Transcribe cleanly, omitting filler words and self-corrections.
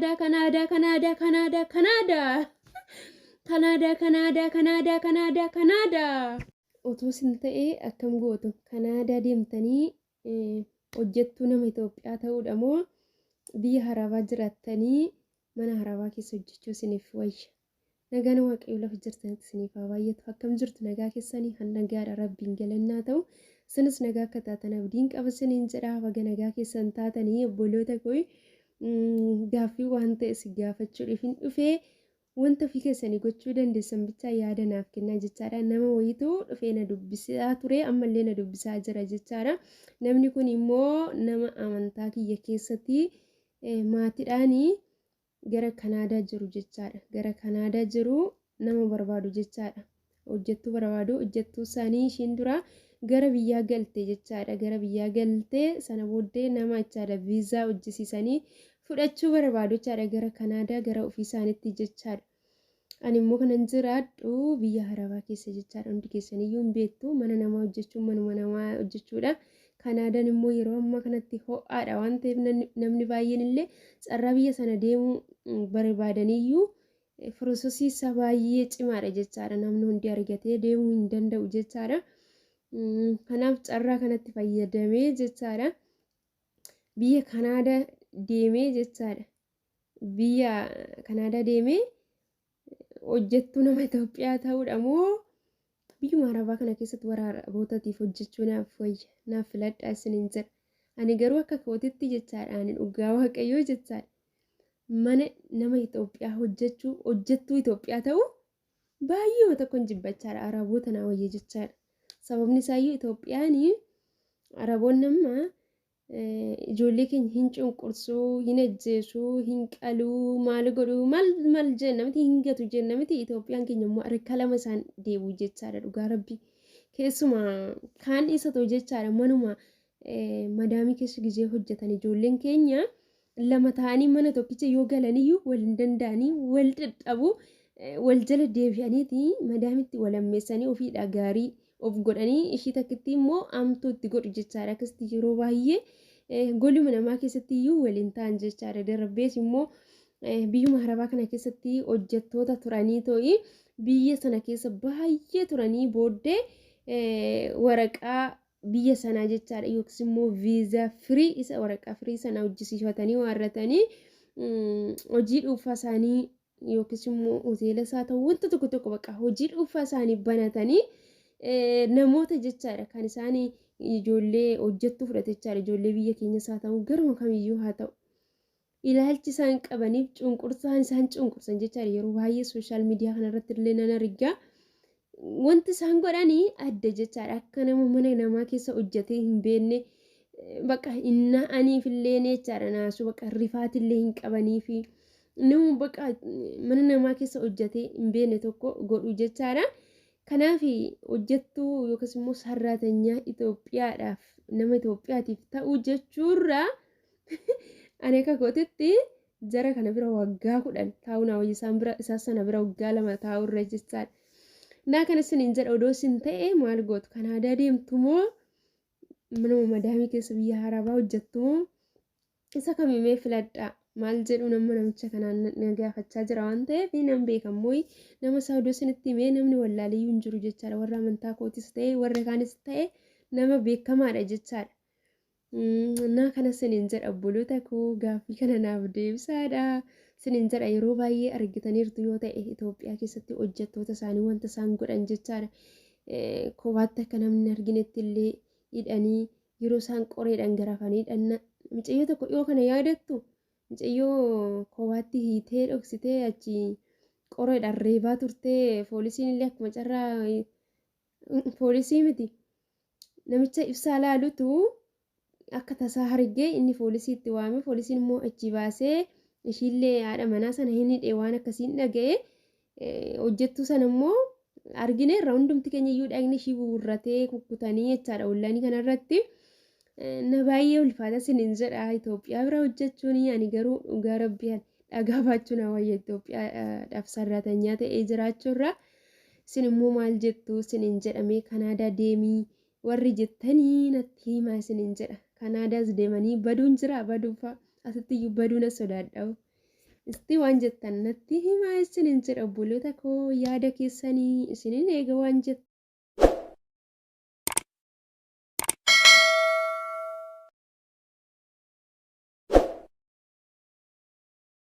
Kanaadaa, Kanaadaa, Kanaadaa, Kanaadaa! Kanaadaa, Kanaadaa, Kanaadaa, Kanaadaa, Kanaadaa! Otoo isin ta'ee akkam gootu? Kanaadaa deemtanii hojjettuu nama Itoophiyaa ta'uudha moo biyya Arabaa jiraattanii mana Arabaa keessa hojjechuu isiniif wayya? Nagaan Waaqayyoo lafa jirtanitti isiniif haa baay'atu. Akkam jirtu nagaa keessanii? Han nagaadha Rabbiin galannaa ta'u. Isinis nagaa akka taatan abdiin qaba isiniin jedha. Baga nagaa keessan taatanii obboloota koo gaaffii waan ta'e si gaafachuudhaaf hin dhufee wanta ofii keessanii gochuu dandeessan bichaa yaada naaf kennaa jechaadha. Nama wayiitu dhufee na dubbisaa ture ammallee na dubbisaa jira jechaadha. Namni kun immoo nama amantaa kiyya keessatti maatiidhaanii gara Kanaadaa jiru jechaadha. Gara Kanaadaa jiru nama barbaadu jechaadha. Hojjettuu barbaadu. Hojjettuu isaanii ishiin dura gara biyyaa galte jechaadha. Gara biyyaa galte sana booddee nama jechaadha viizaa hojjisiisanii fudhachuu barbaadu jechaadha. Gara Kanaadaa gara ofii isaaniitti jechaadha. Ani immoo kanan jiraadhu biyya Arabaa keessa jechaadha. Hundi keessaniyyuu hin beektu. Mana namaa hojjechuun manuma namaa hojjechuudha. Kanaadaan immoo yeroo ammaa kanatti ho'aadha waan ta'eef namni baay'een illee carraa biyya sana deemuu barbaadaniyyuu firososii isaa baay'ee cimaadha jechaadha. Namni hundi argatee deemuu hin danda'u jechaadha. Kanaaf carraa kanatti fayyadamee jechaadha. Biyya Kanaadaa deemee jechaadha. Biyya Kanaadaa deemee hojjettuu nama Itoophiyaa ta'uudha moo biyyuma Arabaa kana keessatti warra Arabootaatiif hojjechuu naaf wayya naaf filadhaa isiniin jedha. Ani garuu akka kootitti jechaadha ani dhugaa Waaqayyoo jechaadha. Mana nama Itoophiyaa hojjechuu hojjettuu Itoophiyaa ta'uu baay'eema tokkon jibbachaadha Araboota naa wayya jechaadha. Sababni isaayyuu Itoophiyaan Araboonni amma ijoollee keenya hin cunqursuu, hin ajjeesuu, hin qaluu, maal godhuu, maal maal jenna miti hin gatu jenna miti Itoophiyaan keenya immoo harka lama isaan deebi'u jechaadha dhugaa rabbi. Keessumaa kaan isa ta'u jechaadha manuma madaamii keessa gizee hojjetan ijoolleen keenya lama ta'anii mana tokkicha yoo galaniyyuu wal hin danda'anii wal dadhabu wal jala deebi'aniiti madaamitti wal ammeessanii ofiidha gaarii of godhanii ishii takkitti immoo amtuu itti godhu jechaadha. Akkasitti yeroo baay'ee goluma namaa keessatti iyyuu waliin ta'an jechaadha. Darbees immoo biyyuma Arabaa kana keessatti hojjettoota turanii to'i biyya sana keessa baay'ee turanii booddee waraqaa biyya sanaa jechaadha yookiis immoo viizaa firii isa waraqaa firii sana hojjisiifatanii waarratanii hojii dhuunfaa isaanii yookiis immoo hoteela isaa ta'u wanta tokko tokko bakka hojii dhuunfaa isaanii banatanii namoota jechaadha kan isaan ijoollee hojjettuu fudhate jechaadha ijoollee biyya keenya isaa ta'u garuma kamiyyuu haa ta'u ilaalchi isaan qabaniif cunqursaan isaan cunqursan jechaadha yeroo baay'ee sooshaal miidiyaa kanarratti illee nan argaa wanti isaan godhanii adda jechaadha akka nama mana namaa keessa hojjetee hin beekne bakka hin na'aniif illee jechaadha naasuu bakka rifaatillee hin qabaniifi nama bakka mana namaa keessa hojjetee hin beekne tokko godhu jechaadha. Kanaaf hojjettuu yookiis immoo sarraatanyaa Itoophiyaadhaaf nama Itoophiyaatiif ta'uu jechuurraa ani akka kootitti jara kana bira waggaa 10 taa'uu naa wayya isaan bira isaa sana bira waggaa 2 taa'uu irra jechaadha. Naa kana isiniin jedha odoo isin ta'e maal gootu Kanaadaa deemtu moo manuma madaamii keessa biyya Arabaa hojjettu moo isa kamimee filadhaa maal jedhu nama namicha kanaan na gaafachaa jira waan ta'eef nan beekammoo nama isaa odoo isinitti himee namni wallaaliyyuu hin jiru jechaadha warra amantaa kootis ta'e warra kaanis ta'e nama beekamaadha jechaadha. Naa kana sinin jedha obboloota koo gaaffii kana naaf deebisaadha. Sinin jedha yeroo baay'ee argitaniirtu yoo ta'e Itoophiyaa keessatti hojjettoota isaanii wanta isaan godhan jechaadha. Kophaatti akka namni hin arginetti illee hidhanii yeroo isaan qoreedhaan garafanii dhanna. Mucayyoo tokko dhiyoo kana yaadattu mucayyoo kophaatti hiitee dhoksitee achi qoreedhaan reebaa turtee poolisiin illee akkuma carraa poolisii miti. Namicha ibsaa laalutu akka tasaa argee inni poolisii itti waame poolisiin immoo achi baasee ishiillee haadha manaa sana hin hidhe waan akkasiin dhaga'e hojjettuu sana immoo argineerra hundumti keenya iyyuu dhagni ishii buburratee kukkutanii jechaadha ollaanii kanarratti. Na baay'ee ulfaata sinin jedha Itoophiyaa bira hojjechuun ani garuu dhugaa rabbii dhagaa baachuu na wayya Itoophiyaadhaaf sarraatanyaa ta'ee jiraachuurra. Isin immoo maal jettu isiniin jedhamee Kanaadaa deemii warri jettanii natti himaa isiniin jedha. Kanaadaas deemanii baduun jira baduufa asitti iyyuu baduu na sodaadha. Isti waan jettan natti himaa isinin jedha obboloota koo, yaada keessanii isinin eega waan jettan.